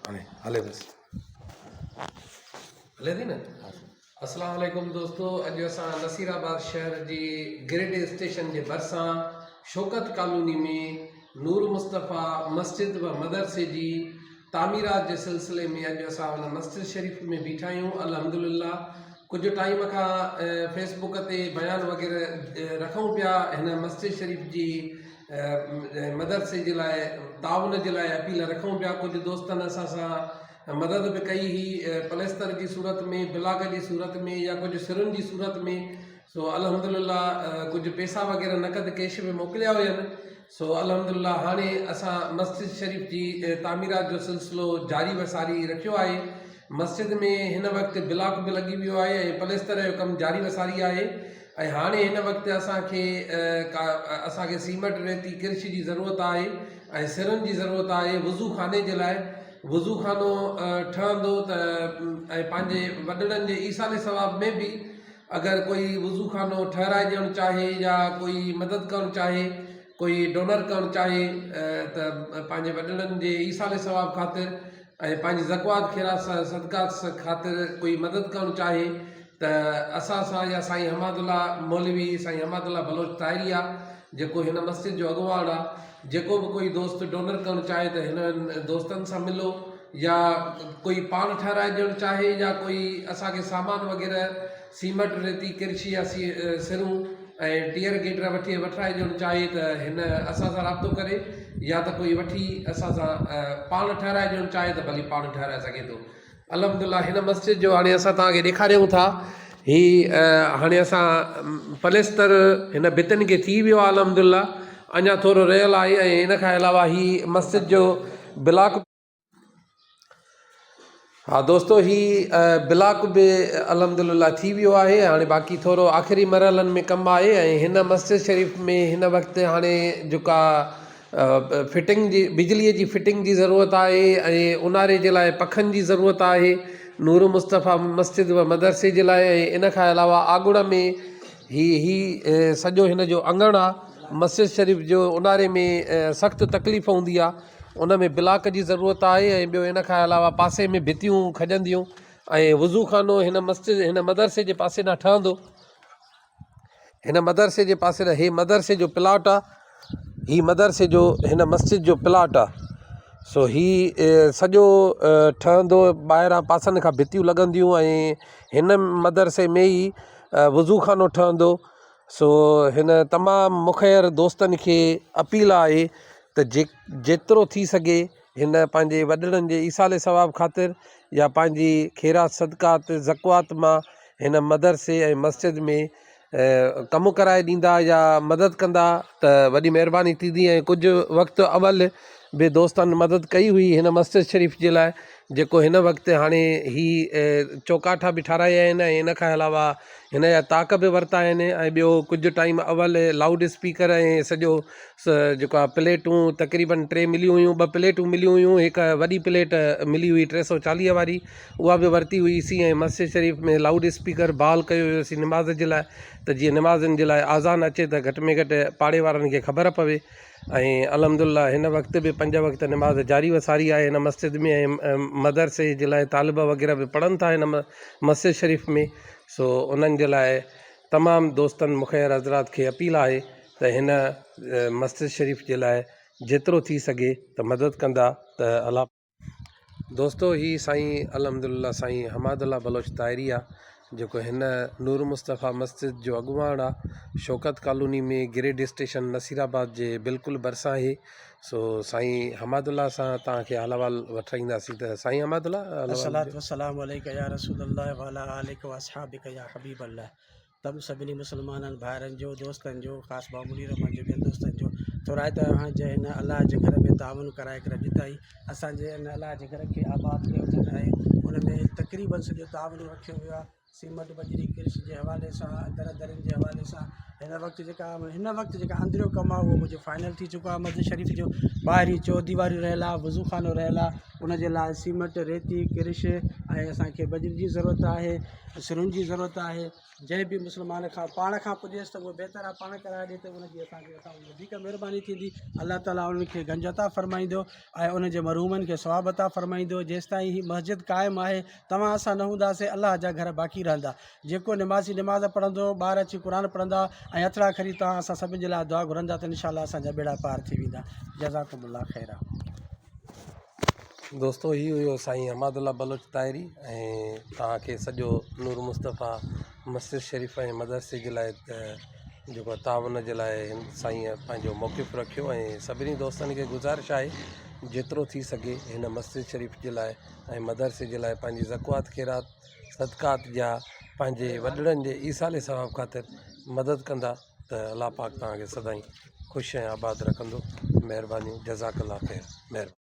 هاڻي هلي بس هلي ٿي نه. اسلام عليڪم دوستو اڄ اسان نصير آباد شهر جي گرڊ اسٽيشن جي ڀرسان شوڪت ڪالوني ۾ نور مصطفيٰ مسجد و مدرسي جي تعميرات جي سلسلي ۾ اڄ اسان ان مسجد شريف ۾ بيٺا آهيون الحمدلله ڪجهه ٽائيم کان فيس بڪ تي بيان وغيره رکون پيا هن مسجد شريف جي مدرسي جي لاء تعاون جي لاء اپيل رکون پيا ڪجهه دوستن اسان سان مدد به ڪئي هئي پلستر جي صورت ۾ بلاڪ جي صورت ۾ يا ڪجهه سرن جي صورت ۾ سو الحمد لله ڪجهه پيسا وغيره نقد ڪيش به موڪليا هين سو الحمد لله هاڻي اسان مسجد شريف جي تعميرات جو سلسلو جاري و ساري رکيو آهي مسجد ۾ هن وقت بلاڪ به لڳي ويو آهي ۽ پلستر جو ڪم جاري و ساري آهي ۽ هاڻي هن وقت اسان کي اسان کي سيمٽ ريتي ڪرش جي ضرورت آهي ۽ سرن جي ضرورت آهي وضو خاني جي لاء وضو خانو ٺهندو ته ۽ پنهنجي وڏڙن جي ايصال ثواب ۾ به اگر ڪوئي وضو خانو ٺهرائي ڏيڻ چاهي يا ڪوئي مدد ڪرڻ چاهي ڪوئي ڊونر ڪرڻ چاهي ته پنهنجي وڏڙن جي ايصال ثواب خاطر ۽ پنهنجي زڪوات خيرات صدقات خاطر ڪوئي مدد ڪرڻ چاهي ته اسان سان يا سائين حماد الله مولوي سائين حماد الله بلوچ طاهري آ جيڪو هن مسجد جو اڳواڻ آ جيڪو به ڪوئي دوست ڊونر ڪرڻ چاهي ته هنن دوستن سان ملو يا ڪوئي پاڻ ٺهرائي ڏيڻ چاهي يا ڪوئي اسان کي سامان وغيره سيمٽ ريتي ڪرشي يا سرون ۽ ٽيئر گيٽر وٺي وٺرائي ڏيڻ چاهي ته هن اسان سان رابطو ڪري يا ته ڪوئي وٺي اسان سان پاڻ ٺهرائي ڏيڻ چاهي ته ڀلي پاڻ ٺهرائي سگهي ٿو. الحمد لله هن مسجد جو هاڻي اسان توهان کي ڏيکاريون ٿا هي هاڻي اسان پلستر هن ڀتن کي ٿي ويو آهي الحمد لله اڃا ٿورو رهيل آهي ۽ ان کان علاوه هي مسجد جو بلاڪ ها دوستو هي بلاڪ به الحمد لله ٿي ويو آهي هاڻي باقي ٿورو آخري مرحلن ۾ ڪم آهي ۽ هن مسجد شريف ۾ هن وقت هاڻي جيڪا فٽنگ جي بجليء جي فٽنگ جي ضرورت آهي ۽ اونهاري جي لاء پکن جي ضرورت آهي نور مصطفيٰ مسجد و مدرسي جي لاء ۽ ان کان علاوه آڳڙ ۾ هي هي سڄو هن جو اڱڻ آ مسجد شريف جو اونهاري ۾ سخت تڪليف هوندي آ ان ۾ بلاڪ جي ضرورت آهي ۽ ٻيو ان کان علاوه پاسي ۾ ڀتيون کڄنديون ۽ وضو خانو هن مسجد هن مدرسي جي پاسي ڏانهن ٺهندو. هن مدرسي جي پاسي ڏانهن هي مدرسي جو پلاٽ آ هي مدرسي جو هن مسجد جو پلاٽ آ سو هي سڄو ٺهندو ٻاهران پاسن کان ڀتيون لڳنديون ۽ هن مدرسي ۾ ئي وضو خانو ٺهندو سو هن تمام مخير دوستن کي اپيل آهي ته جي جيترو ٿي سگهي هن پنهنجي وڏڙن جي ايصال ثواب خاطر يا پنهنجي خيرات صدقات زڪوات مان هن مدرسي ۽ مسجد ۾ ڪم ڪرائي ڏيندا يا مدد ڪندا ته وڏي مهرباني ٿيندي ۽ ڪجهه وقت اول به دوستن مدد ڪئي هئي هن مسجد شريف جي لاء جيڪو هن وقت هاڻي هي چوڪاٺا به ٺارايا آهن ۽ ان کان علاوه هن جا طاق به ورتا آهن ۽ ٻيو ڪجهه ٽائيم اول لائوڊ اسپيڪر ۽ سڄو جيڪو آهي پليٽون تقريبن ٽي مليون هيون ٻه پليٽون مليون هيون هڪ وڏي پليٽ ملي هئي 340 واري اها به ورتي هئي سين ۽ مسجد شريف ۾ لائوڊ اسپيڪر بحال ڪيو ويو سين نماز جي لاء ته جيئن نمازين جي لاء آذان اچي ته گهٽ ۾ گهٽ پاڙي وارن کي خبر پوي ۽ الحمد لله هن وقت به پنج وقت نماز جاري و ساري آهي هن مسجد ۾ ۽ مدرسي جي لاء طالب وغيره به پڙهن ٿا هن مسجد شريف ۾ سو انهن جي لاء تمام دوستن مخير حضرات کي اپيل آهي ته هن مسجد شريف جي لاء جيترو ٿي سگهي ته مدد ڪندا ته الله دوستو هي سائين الحمد لله سائين حماد الله بلوچ طاهري آ جيڪو هن نور مصطفيٰ مسجد جو اڳواڻ آ Shaukat colony ۾ grid station Naseerabad جي بلڪل ڀرسان آهي سو سائين حماد الله سان توهان کي حال احوال وٺرائينداسين ته سائين حماد الله حال احوال الصلوة والسلام عليك يا رسول الله وعلي آلك واصحابك يا حبيب الله تم سڀني مسلمانن ڀائرن جو دوستن جو خاص ڀاء منير احمد جو ٻين دوستن جو ٿورائتو آهيان جنهن هن الله جي گهر ۾ تعاون ڪرائي ڪري اڄ تائين اسان جي ان الله جي گهر کي آباد ڪيو اٿن ۽ ان ۾ تقريبن سڄو تعاون رکيو ويو آهي سيمنٽ بجري ڪرش جي حوالي سان در درين جي حوالي سان. هن وقت جيڪا هن وقت جيڪا اندريون ڪم آهي اهو منهنجو فائنل ٿي چڪو آهي مسجد شريف جو ٻاهرين چو ديواريون رهيل آهي وضو خانو رهيل آهي ان جي لاء سيمنٽ ريتي ڪرش ۽ اسانکي بجري جي ضرورت آهي سرن جي ضرورت آهي جنهن به مسلمان کان پاڻ کان پڄيس ته اهو بهتر آهي پاڻ ڪرائي ڏي ته ان جي اسانکي اسان وڌيڪ مهرباني ٿيندي الله تعاليٰ انهن کي گنج عطا فرمائيندو ۽ انهن جي مرحومن کي ثواب عطا فرمائيندو جيستائين هي مسجد قائم آهي توهان اسان نه هونداسين الله جا گهر باقي رهندا جيڪو نمازي نماز پڙهندو، ٻار اچي قرآن پڙهندا ۽ هٿڙا کڻي توهان اسان سڀن جي لاء دعا گهرندا ته انشاء الله اسان جا ٻيڙا پار ٿي ويندا. جزاڪم الله خيرا. دوستو هي هيو سائين حماد الله بلوچ طاهري ۽ توهان کي سڄو نور مصطفيٰ مسجد شريف ۽ مدرسي جي لاء جيڪو تعاون جي لاء سائين پنهنجو موقف رکيو ۽ سڀني دوستن کي گذارش آهي جيترو ٿي سگهي هن مسجد شريف جي لاء ۽ مدرسي جي لاء پنهنجي زڪوات خيرات صدقات جا پنهنجي وڏڙن جي ايصال ثواب خاطر مدد ڪندا ته الله پاڪ توهان کي سدائين خوش ۽ آباد رکندو مهرباني جزاڪ الله خير مهرباني.